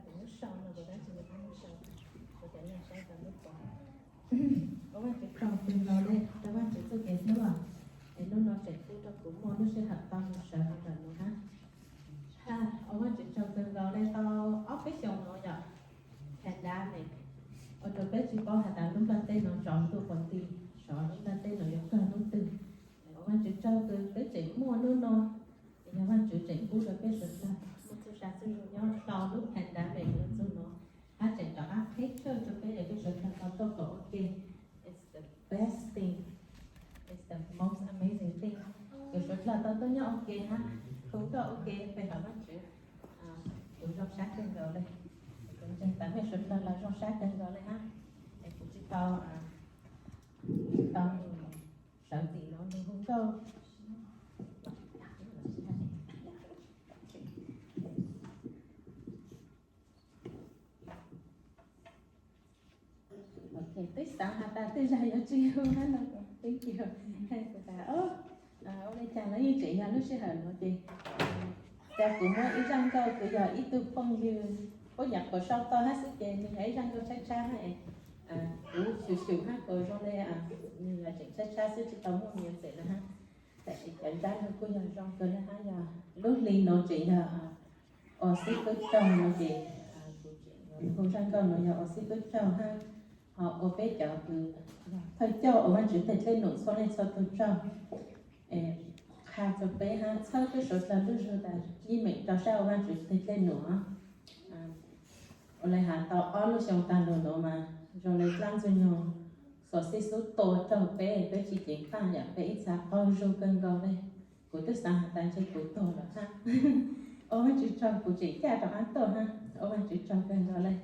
Kuv lub sau no kuv tab sis kuv lub sau, kuv cov neeg saib tau lub pom. Ua Vajtswv tsaug kawg nkaus li rau Vajtswv txuj kev hlub, es hnub no tseem pub rau kuv muaj lub sij hawm tau mus sawv hauv ntawm no na. Ua Vajtswv tsaug kawg nkaus li tau ob peb xyoos no yom, pandemic, ua rau peb tsis paub has tas lub nplaj teb no tsaus ntuj qhov ti, sov lub nplaj teb no yuav kawg hnub twg. Ua Vajtswv tsaug kawg peb tseem muaj hnub no, yog Vajtswv tseem pub rau peb sawv daws muaj txhua tsav txhua yam nyob hlo lub pandemic no txog no, hab tseem rov qab qheb chaw rau peb es peb sawv daws tau tuaj kom ua ke. It's the best thing. It's the most amazing thing. Kuv sawv daws tau tuaj nyob ua ke hab hu nkauj ua ke pe hawm Vajtswv, kuv zoo sab kawg nkaus li. Kuv ntseeg tas mej sawv daws los zoo sab kawg nkaus li hab. Es kuv tsis tau, tsis tau sawv ntxim no nws hu nkauj. Ok, twb xav has tas tej zag yuav tsis hu hab no, thank you. Kuv tas ua li cas los yeej tseem yog lub sij hawm no ces, cas kuv muab ib zaj nkauj, kuv yog ib tug phooj ywg, puab nyam qhuas sau tau hab xwb ces nws yog ib zaj nkauj tshaib tshaib hab, kuv xyum xyum hab kuv zoo li, nws yog tseem tshaib tshaib xwb tsis tau muaj me nyuam ntxim na hab. Tam sis cov ntsab no kuj yog zoo kawg li hab, yog lub hli no tseem yog ua xib fwb tsaug no ces, kuv tseem hu zaj nkauj no yog ua xib fwb tsaug hab, ho ua peb cov kws thawj coj ua Vajtswv teg dlej num txhua leej txhua tug tsaug, qha rua peb hab txhawb peb sawv daws lub zug tas yeej meem rau sab ua Vajtswv teg dlej num. Ua li has tau ob lub xyoo taag lug nuav mas zoo li dlaab Ntxwg Nyoog xuas xib xub tua raug peb, peb tsis ceev faj yom, peb ib txha qaug zug kawg nkaus li. Kuv twb xav has tas ntshe kuv tuag lawm hab, ua Vajtswv tsaug kuv tseem caj rov qab tuaj hab, ua Vajtswv tsaug kawg nkaus li.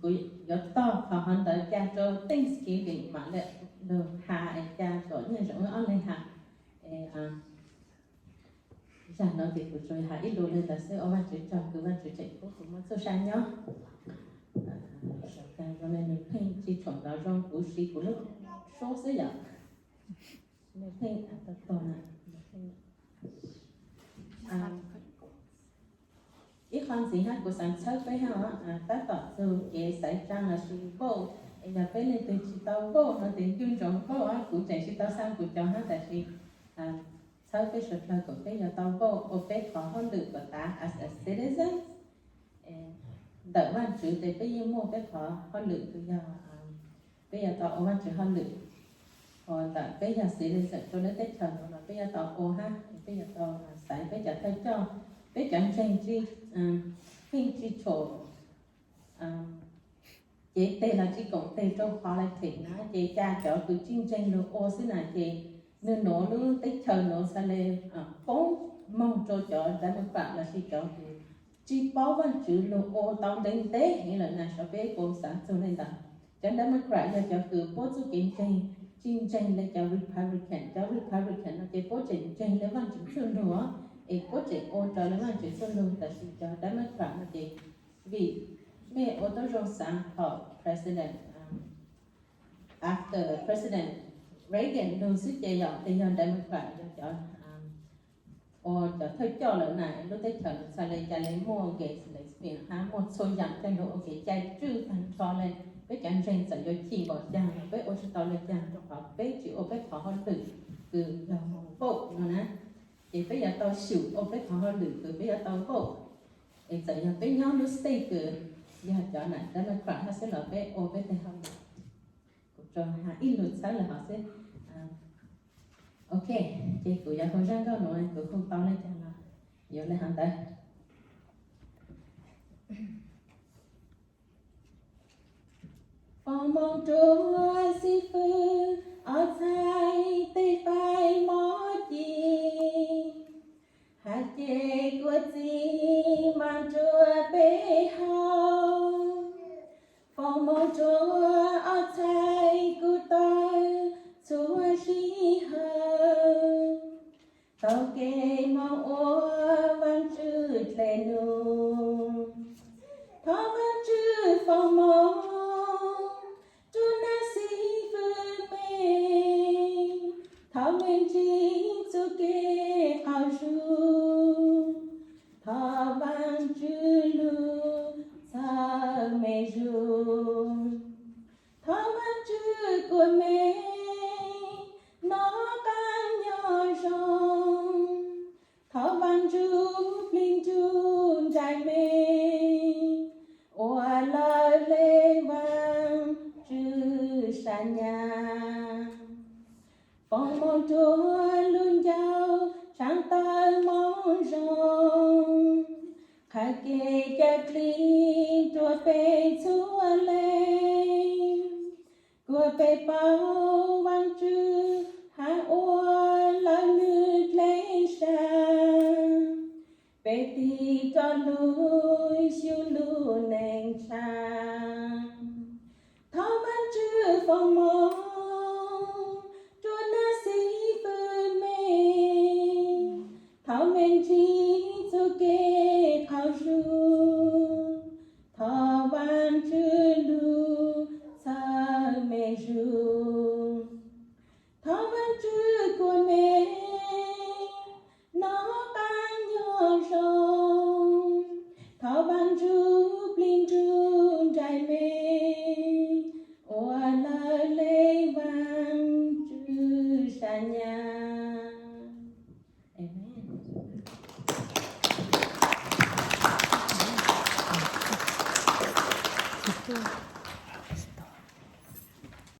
Kuv yuav tog qhov hov ntawd ca rua Thanksgiving mam li lug has es ca kom nyiaj zoov wb ob leeg has. Es zag nuav ces kuv tsuas has ib lus li ntawd xwb, ua Vajtswv tsaug kws Vajtswv tseem pub kuv muaj txuj sa nyob. Zoo li nws pheej tsis tshuam ntawv zoo, kuv siv kuv lub suab xwb yom. Nws pheej tau tog na. Ib qho ntxiv hab kuv xaav txhawb peb hab, tab tom txug kev xaiv tsaa lossis vote, es yog peb leej twg tsis tau vote no ces nco ntsoov vote, kuv tseem tsis tau xaa kuv cov hab, tab sis txhawb peb sawv dlawg kom peb yuav tau vote ua peb qhov hauj lwm kom tav as a citizen ntawm Vajtswv, ces peb yeej muaj peb qhov hauj lwm kws yog peb yuav tau ua Vajtswv hauj lwm. Ua ntawm peb yog citizen rua lub teb chaws nuav los peb yuav tau ua hab, peb yuav tau xaiv peb cov thawj coj, peb cov ntseeg tsis, pheej tsis tshuam cev teg los tsis koom teg rau politics na, ces ca cov kws tsis ntseeg lug ua xwb na, ces nwg nuav lub teb chaws nuav xaav le poob moog rua cov Democrat lossis cov kws tsis paub Vajtswv lug ua tau ntev ntev heev lawm na, saib peb puas xaav txug le ntawd. Cov Democrat yog cov kws puab txuj kev ntseeg tsis ntseeg le cov Republican. Cov Republican no ces puab tseem ntseeg le Vajtswv txuj lug es puab tseem ua raws le Vajtswv txuj lug, tab sis cov Democrat no ces vim mej ua tau zoo xaav thaum president, after president Reagan lug xwb ces yog, ces yog Democrat yog cov ua cov thawj coj lawm na, lub teb chaws nuav xaav le ca le muaj gays lesbian hab muaj txhua yaam coj lug ua kev cai tswj taag nrho le. Peb cov ntseeg txawm yuav chim npaum caag los peb ua tsis tau le caag rua qhov peb tsis ua peb qhov hauj lwm kws yog vote no na. Ces peb yuav tau xyum ua peb qhov hauj lwm kws peb yuav tau vote. Es txawm yog peb nyob lub state kws yog cov nam Democrat hab xwb los peb ua peb teg hauj lwm. Kuv tsuas has ib lus txhawb lawm hov xwb. Ok, ces kuv yuav hu zaj nkauj nuav, kuv hu tau le caag los yuav le hov ntawd. Foom moov rua xib fwb, ob txhais tej fais mob ci, hab ces kuas txi mas rua peb haus. Foom moov rua ob txhais kuv tawg txhua sij hawm, tau kev moog ua Vaajtswv dlej num. Thov Vaajtswv foom moov rua nam xib fwb mej, thov mej ntsib txuj kev qaug zug. Thov Vaajtswv lug me zus. Thov Vaajtswv kuas me nov qaab nyob zoo. Thov Vaajtswv plig nrug nraim me ua lawv le Vaajtswv sa nyas. Foom moog rua lug ncauj tshaav tawm moov zoo, qha kev ca dlig rua peb txhua leej. Kuas peb paub Vaajtswv has ua lawv nwg dlej sa, peb tig rov lug xyu lug neeg tshaaj. Thov Vaajtswv foom moov rua nab xib fwb me, thaus me ntsib txuj kev qaug zug. Thov Vaajtswv lug txhawb me zug. Thov Vaajtswv kuas me nov qaab nyob zoo. Thov Vaajtswv plig nrug nraim me ua lawv le Vaajtswv sa nyas.